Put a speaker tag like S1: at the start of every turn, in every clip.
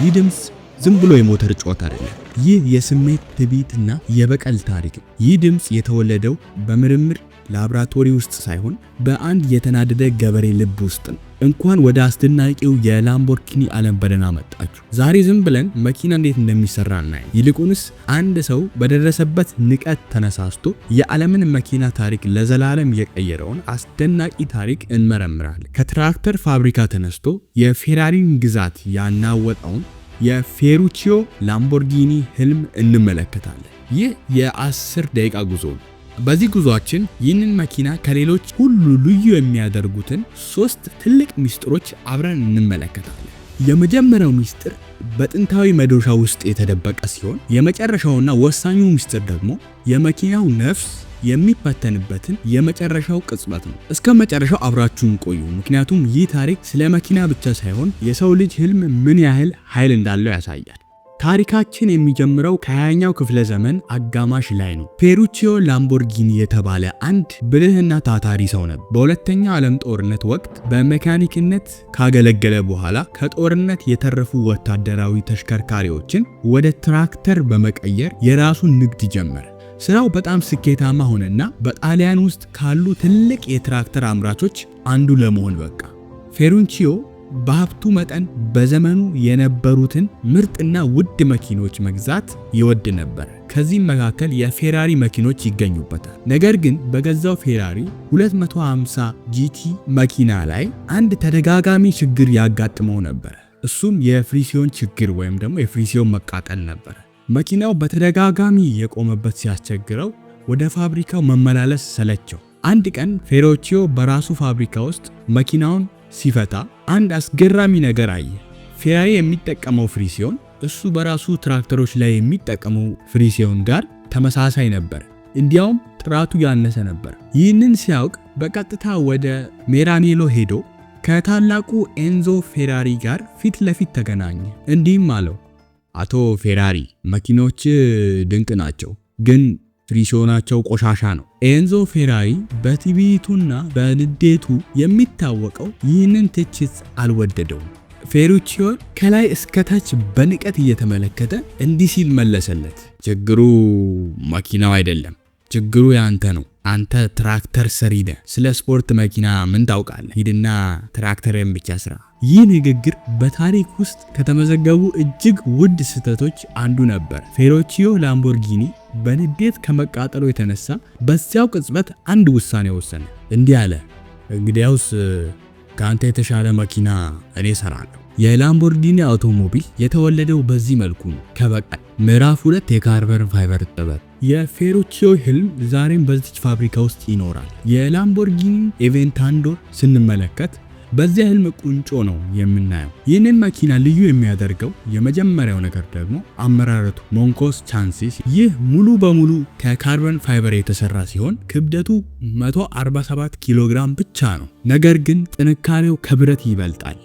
S1: ይህ ድምፅ ዝም ብሎ የሞተር ጩኸት አይደለም። ይህ የስሜት፣ ትዕቢትና የበቀል ታሪክ ነው። ይህ ድምፅ የተወለደው በምርምር ላብራቶሪ ውስጥ ሳይሆን በአንድ የተናደደ ገበሬ ልብ ውስጥ ነው። እንኳን ወደ አስደናቂው የላምቦርጊኒ ዓለም በደህና መጣችሁ። ዛሬ ዝም ብለን መኪና እንዴት እንደሚሰራ አናይም። ይልቁንስ አንድ ሰው በደረሰበት ንቀት ተነሳስቶ የዓለምን መኪና ታሪክ ለዘላለም የቀየረውን አስደናቂ ታሪክ እንመረምራለን። ከትራክተር ፋብሪካ ተነስቶ የፌራሪን ግዛት ያናወጠውን የፌሩቺዮ ላምቦርጊኒ ህልም እንመለከታለን። ይህ የ10 ደቂቃ ጉዞ ነው። በዚህ ጉዟችን ይህንን መኪና ከሌሎች ሁሉ ልዩ የሚያደርጉትን ሶስት ትልቅ ሚስጥሮች አብረን እንመለከታለን። የመጀመሪያው ሚስጥር በጥንታዊ መዶሻ ውስጥ የተደበቀ ሲሆን፣ የመጨረሻውና ወሳኙ ሚስጥር ደግሞ የመኪናው ነፍስ የሚፈተንበትን የመጨረሻው ቅጽበት ነው። እስከ መጨረሻው አብራችሁን ቆዩ፣ ምክንያቱም ይህ ታሪክ ስለ መኪና ብቻ ሳይሆን የሰው ልጅ ህልም ምን ያህል ኃይል እንዳለው ያሳያል። ታሪካችን የሚጀምረው ከ20ኛው ክፍለ ዘመን አጋማሽ ላይ ነው። ፌሩቺዮ ላምቦርጊኒ የተባለ አንድ ብልህና ታታሪ ሰው ነበር። በሁለተኛው ዓለም ጦርነት ወቅት በመካኒክነት ካገለገለ በኋላ ከጦርነት የተረፉ ወታደራዊ ተሽከርካሪዎችን ወደ ትራክተር በመቀየር የራሱን ንግድ ጀመረ። ስራው በጣም ስኬታማ ሆነና በጣሊያን ውስጥ ካሉ ትልቅ የትራክተር አምራቾች አንዱ ለመሆን በቃ። ፌሩቺዮ በሀብቱ መጠን በዘመኑ የነበሩትን ምርጥና ውድ መኪኖች መግዛት ይወድ ነበር። ከዚህም መካከል የፌራሪ መኪኖች ይገኙበታል። ነገር ግን በገዛው ፌራሪ 250 GT መኪና ላይ አንድ ተደጋጋሚ ችግር ያጋጥመው ነበር። እሱም የፍሪሲዮን ችግር ወይም ደግሞ የፍሪሲዮን መቃጠል ነበር። መኪናው በተደጋጋሚ የቆመበት ሲያስቸግረው ወደ ፋብሪካው መመላለስ ሰለቸው። አንድ ቀን ፌሮቺዮ በራሱ ፋብሪካ ውስጥ መኪናውን ሲፈታ አንድ አስገራሚ ነገር አየ። ፌራሪ የሚጠቀመው ፍሪሲዮን እሱ በራሱ ትራክተሮች ላይ የሚጠቀመው ፍሪሲዮን ጋር ተመሳሳይ ነበር። እንዲያውም ጥራቱ ያነሰ ነበር። ይህንን ሲያውቅ በቀጥታ ወደ ሜራኔሎ ሄዶ ከታላቁ ኤንዞ ፌራሪ ጋር ፊት ለፊት ተገናኘ። እንዲህም አለው፣ "አቶ ፌራሪ፣ መኪኖችህ ድንቅ ናቸው፣ ግን ፍሪሲዮናቸው ቆሻሻ ነው።" ኤንዞ ፌራሪ በትዕቢቱና በንዴቱ የሚታወቀው ይህንን ትችት አልወደደውም። ፌሩቺዮን ከላይ እስከታች በንቀት እየተመለከተ እንዲህ ሲል መለሰለት፣ "ችግሩ መኪናው አይደለም፣ ችግሩ ያንተ ነው። አንተ ትራክተር ሰሪ ነህ። ስለ ስፖርት መኪና ምን ታውቃለህ? ሂድና ትራክተርን ብቻ ስራ።" ይህ ንግግር በታሪክ ውስጥ ከተመዘገቡ እጅግ ውድ ስህተቶች አንዱ ነበር። ፌሮቺዮ ላምቦርጊኒ በንዴት ከመቃጠሉ የተነሳ በዚያው ቅጽበት አንድ ውሳኔ ወሰነ። እንዲህ አለ፣ "እንግዲያውስ ከአንተ የተሻለ መኪና እኔ እሰራለሁ።" የላምቦርጊኒ አውቶሞቢል የተወለደው በዚህ መልኩ ነው። ከበቀል። ምዕራፍ 2፣ የ carbon fiber ጥበብ። የፌሩቺዮ ህልም ዛሬም በዚች ፋብሪካ ውስጥ ይኖራል። የላምቦርጊኒ ኤቬንታዶር ስንመለከት በዚያ ህልም ቁንጮ ነው የምናየው። ይህንን መኪና ልዩ የሚያደርገው የመጀመሪያው ነገር ደግሞ አመራረቱ monocoque chassis። ይህ ሙሉ በሙሉ ከ carbon fiber የተሰራ ሲሆን ክብደቱ 147 ኪሎ ግራም ብቻ ነው። ነገር ግን ጥንካሬው ከብረት ይበልጣል።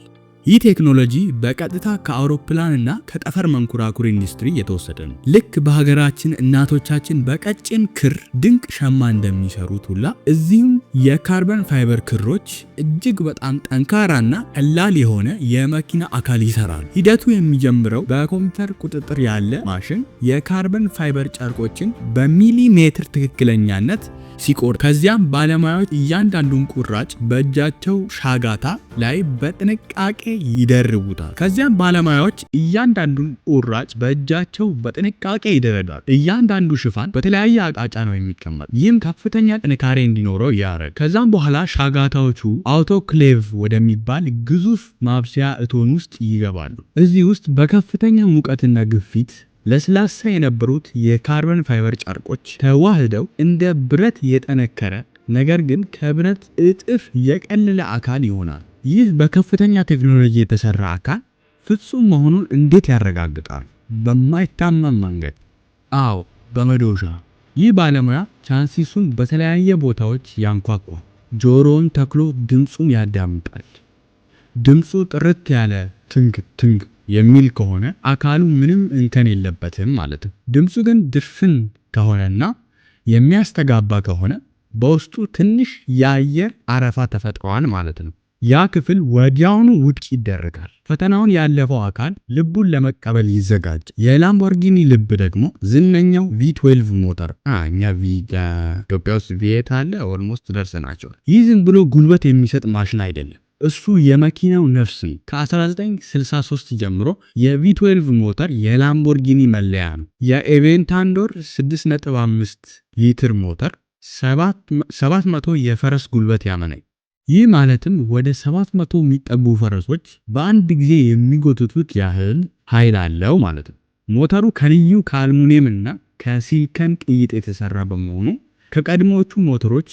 S1: ይህ ቴክኖሎጂ በቀጥታ ከአውሮፕላን እና ከጠፈር መንኮራኩር ኢንዱስትሪ የተወሰደ ነው። ልክ በሀገራችን እናቶቻችን በቀጭን ክር ድንቅ ሸማ እንደሚሰሩት ሁላ እዚህም የ carbon fiber ክሮች እጅግ በጣም ጠንካራና ቀላል የሆነ የመኪና አካል ይሰራሉ። ሂደቱ የሚጀምረው በኮምፒውተር ቁጥጥር ያለ ማሽን የ carbon fiber ጨርቆችን በሚሊሜትር ትክክለኛነት ሲቆርጥ፣ ከዚያም ባለሙያዎች እያንዳንዱን ቁራጭ በእጃቸው ሻጋታ ላይ በጥንቃቄ ይደርቡታል። ከዚያም ባለሙያዎች እያንዳንዱን ቁራጭ በእጃቸው በጥንቃቄ ይደረዳሉ። እያንዳንዱ ሽፋን በተለያየ አቅጣጫ ነው የሚቀመጥ። ይህም ከፍተኛ ጥንካሬ እንዲኖረው ያደርጋል። ከዛም በኋላ ሻጋታዎቹ autoclave ወደሚባል ግዙፍ ማብሰያ እቶን ውስጥ ይገባሉ። እዚህ ውስጥ በከፍተኛ ሙቀትና ግፊት ለስላሳ የነበሩት የ carbon fiber ጨርቆች ተዋህደው እንደ ብረት የጠነከረ ነገር ግን ከብረት እጥፍ የቀለለ አካል ይሆናል። ይህ በከፍተኛ ቴክኖሎጂ የተሰራ አካል ፍጹም መሆኑን እንዴት ያረጋግጣሉ? በማይታመን መንገድ። አዎ፣ በመዶሻ። ይህ ባለሙያ ቻንሲሱን በተለያየ ቦታዎች ያንኳኳል። ጆሮውን ተክሎ ድምፁን ያዳምጣል። ድምፁ ጥርት ያለ ትንግ ትንግ የሚል ከሆነ አካሉ ምንም እንከን የለበትም ማለት ነው። ድምፁ ግን ድፍን ከሆነና የሚያስተጋባ ከሆነ በውስጡ ትንሽ የአየር አረፋ ተፈጥሯል ማለት ነው። ያ ክፍል ወዲያውኑ ውድቅ ይደረጋል። ፈተናውን ያለፈው አካል ልቡን ለመቀበል ይዘጋጃል። የላምቦርጊኒ ልብ ደግሞ ዝነኛው V12 ሞተር። እኛ ኢትዮጵያ ውስጥ V8 አለ፣ almost ደርሰናቸዋል። ይህ ዝም ብሎ ጉልበት የሚሰጥ ማሽን አይደለም። እሱ የመኪናው ነፍስ ነው። ከ1963 ጀምሮ የ V12 ሞተር የላምቦርጊኒ መለያ ነው። የኤቬንታዶር 6.5 ሊትር ሞተር 700 የፈረስ ጉልበት ያመነጫል። ይህ ማለትም ወደ 700 የሚጠጉ ፈረሶች በአንድ ጊዜ የሚጎትቱት ያህል ኃይል አለው ማለት ነው። ሞተሩ ከልዩ ከአልሙኒየም እና ከሲሊከን ቅይጥ የተሰራ በመሆኑ ከቀድሞዎቹ ሞተሮች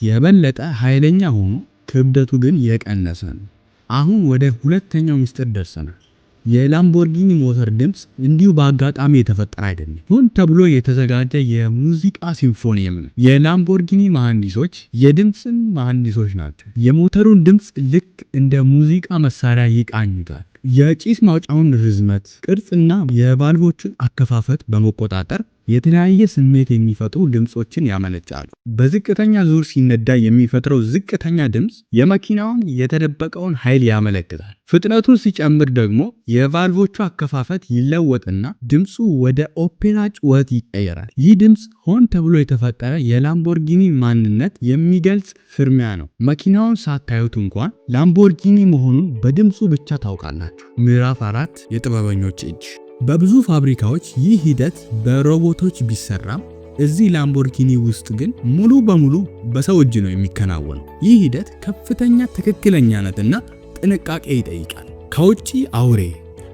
S1: የበለጠ ኃይለኛ ሆኖ ክብደቱ ግን የቀነሰ ነው። አሁን ወደ ሁለተኛው ሚስጥር ደርሰናል። የላምቦርጊኒ ሞተር ድምፅ እንዲሁ በአጋጣሚ የተፈጠረ አይደለም። ሆን ተብሎ የተዘጋጀ የሙዚቃ ሲምፎኒየም ነው። የላምቦርጊኒ መሐንዲሶች የድምፅን መሐንዲሶች ናቸው። የሞተሩን ድምፅ ልክ እንደ ሙዚቃ መሳሪያ ይቃኙታል። የጭስ ማውጫውን ርዝመት፣ ቅርጽና የቫልቮቹን አከፋፈት በመቆጣጠር የተለያየ ስሜት የሚፈጥሩ ድምፆችን ያመነጫሉ። በዝቅተኛ ዙር ሲነዳ የሚፈጥረው ዝቅተኛ ድምፅ የመኪናውን የተደበቀውን ኃይል ያመለክታል። ፍጥነቱን ሲጨምር ደግሞ የቫልቮቹ አከፋፈት ይለወጥና ድምፁ ወደ ኦፔራ ጩኸት ይቀየራል። ይህ ድምፅ ሆን ተብሎ የተፈጠረ የላምቦርጊኒ ማንነት የሚገልጽ ፍርሚያ ነው። መኪናውን ሳታዩት እንኳን ላምቦርጊኒ መሆኑን በድምፁ ብቻ ታውቃላችሁ። ምዕራፍ 4፣ የጥበበኞች እጅ። በብዙ ፋብሪካዎች ይህ ሂደት በሮቦቶች ቢሰራም እዚህ ላምቦርጊኒ ውስጥ ግን ሙሉ በሙሉ በሰው እጅ ነው የሚከናወነው። ይህ ሂደት ከፍተኛ ትክክለኛነትና ጥንቃቄ ይጠይቃል። ከውጪ አውሬ፣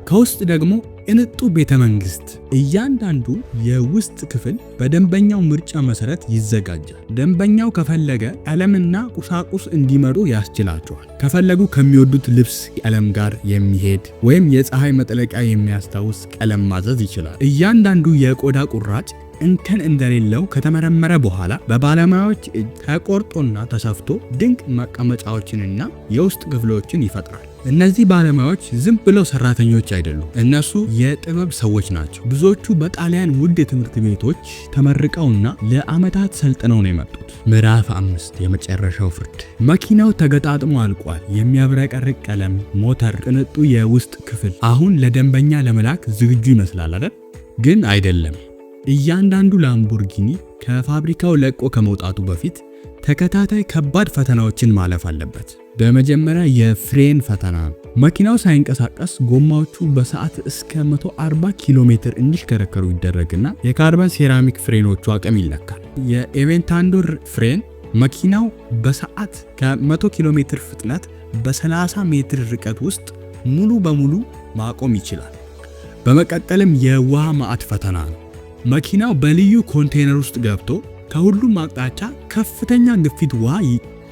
S1: ከውስጥ ደግሞ ቅንጡ ቤተ መንግስት። እያንዳንዱ የውስጥ ክፍል በደንበኛው ምርጫ መሰረት ይዘጋጃል። ደንበኛው ከፈለገ ቀለምና ቁሳቁስ እንዲመርጡ ያስችላቸዋል። ከፈለጉ ከሚወዱት ልብስ ቀለም ጋር የሚሄድ ወይም የፀሐይ መጥለቂያ የሚያስታውስ ቀለም ማዘዝ ይችላል። እያንዳንዱ የቆዳ ቁራጭ እንከን እንደሌለው ከተመረመረ በኋላ በባለሙያዎች እጅ ተቆርጦና ተሰፍቶ ድንቅ መቀመጫዎችንና የውስጥ ክፍሎችን ይፈጥራል። እነዚህ ባለሙያዎች ዝም ብለው ሰራተኞች አይደሉም። እነሱ የጥበብ ሰዎች ናቸው። ብዙዎቹ በጣሊያን ውድ የትምህርት ቤቶች ተመርቀውና ለዓመታት ሰልጥነው ነው የመጡት። ምዕራፍ 5፣ የመጨረሻው ፍርድ። መኪናው ተገጣጥሞ አልቋል። የሚያብረቀርቅ ቀለም፣ ሞተር፣ ቅንጡ የውስጥ ክፍል። አሁን ለደንበኛ ለመላክ ዝግጁ ይመስላል አይደል? ግን አይደለም። እያንዳንዱ ላምቦርጊኒ ከፋብሪካው ለቆ ከመውጣቱ በፊት ተከታታይ ከባድ ፈተናዎችን ማለፍ አለበት። በመጀመሪያ የፍሬን ፈተና ነው። መኪናው ሳይንቀሳቀስ ጎማዎቹ በሰዓት እስከ 140 ኪሎ ሜትር እንዲሽከረከሩ ይደረግና የካርበን ሴራሚክ ፍሬኖቹ አቅም ይለካል። የኤቬንታዶር ፍሬን መኪናው በሰዓት ከ100 ኪሎ ሜትር ፍጥነት በ30 ሜትር ርቀት ውስጥ ሙሉ በሙሉ ማቆም ይችላል። በመቀጠልም የውሃ ማዕት ፈተና ነው። መኪናው በልዩ ኮንቴነር ውስጥ ገብቶ ከሁሉም አቅጣጫ ከፍተኛ ግፊት ውሃ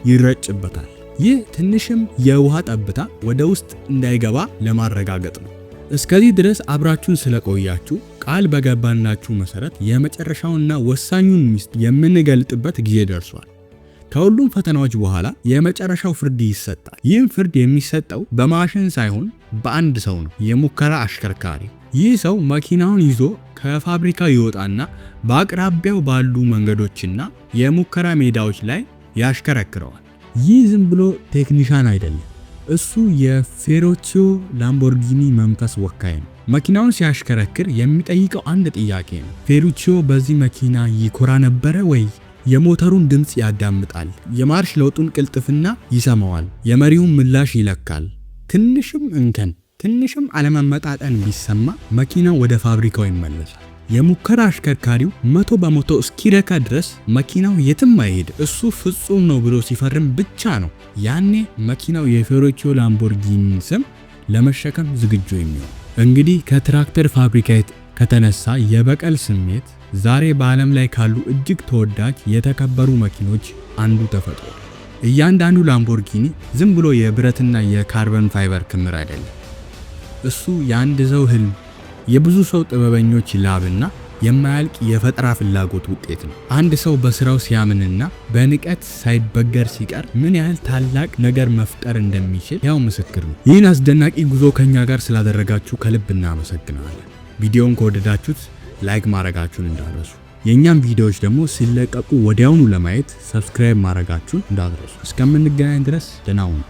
S1: ይረጭበታል። ይህ ትንሽም የውሃ ጠብታ ወደ ውስጥ እንዳይገባ ለማረጋገጥ ነው። እስከዚህ ድረስ አብራችሁን ስለቆያችሁ ቃል በገባናችሁ መሰረት የመጨረሻውንና ወሳኙን ሚስጥር የምንገልጥበት ጊዜ ደርሷል። ከሁሉም ፈተናዎች በኋላ የመጨረሻው ፍርድ ይሰጣል። ይህም ፍርድ የሚሰጠው በማሽን ሳይሆን በአንድ ሰው ነው፣ የሙከራ አሽከርካሪ። ይህ ሰው መኪናውን ይዞ ከፋብሪካው ይወጣና በአቅራቢያው ባሉ መንገዶችና የሙከራ ሜዳዎች ላይ ያሽከረክረዋል። ይህ ዝም ብሎ ቴክኒሻን አይደለም። እሱ የፌሮቺዮ ላምቦርጊኒ መንፈስ ወካይ ነው። መኪናውን ሲያሽከረክር የሚጠይቀው አንድ ጥያቄ ነው። ፌሩቺዮ በዚህ መኪና ይኮራ ነበረ ወይ? የሞተሩን ድምፅ ያዳምጣል። የማርሽ ለውጡን ቅልጥፍና ይሰማዋል። የመሪውን ምላሽ ይለካል። ትንሽም እንከን፣ ትንሽም አለመመጣጠን ቢሰማ መኪናው ወደ ፋብሪካው ይመለሳል። የሙከራ አሽከርካሪው 100% እስኪረካ ድረስ መኪናው የትም አይሄድ። እሱ ፍጹም ነው ብሎ ሲፈርም ብቻ ነው ያኔ መኪናው የፌሮቺዮ ላምቦርጊኒ ስም ለመሸከም ዝግጁ የሚሆን። እንግዲህ ከትራክተር ፋብሪካ ከተነሳ የበቀል ስሜት ዛሬ በዓለም ላይ ካሉ እጅግ ተወዳጅ የተከበሩ መኪኖች አንዱ ተፈጥሯል። እያንዳንዱ ላምቦርጊኒ ዝም ብሎ የብረትና የካርበን ፋይበር ክምር አይደለም። እሱ የአንድ ሰው ህልም፣ የብዙ ሰው ጥበበኞች ላብና የማያልቅ የፈጠራ ፍላጎት ውጤት ነው። አንድ ሰው በስራው ሲያምንና በንቀት ሳይበገር ሲቀር ምን ያህል ታላቅ ነገር መፍጠር እንደሚችል ያው ምስክር ነው። ይህን አስደናቂ ጉዞ ከኛ ጋር ስላደረጋችሁ ከልብ እናመሰግናለን። ቪዲዮውን ከወደዳችሁት like ማድረጋችሁን እንዳትረሱ። የእኛም ቪዲዮዎች ደግሞ ሲለቀቁ ወዲያውኑ ለማየት subscribe ማድረጋችሁን እንዳትረሱ። እስከምንገናኝ ድረስ ደህና ሁኑ።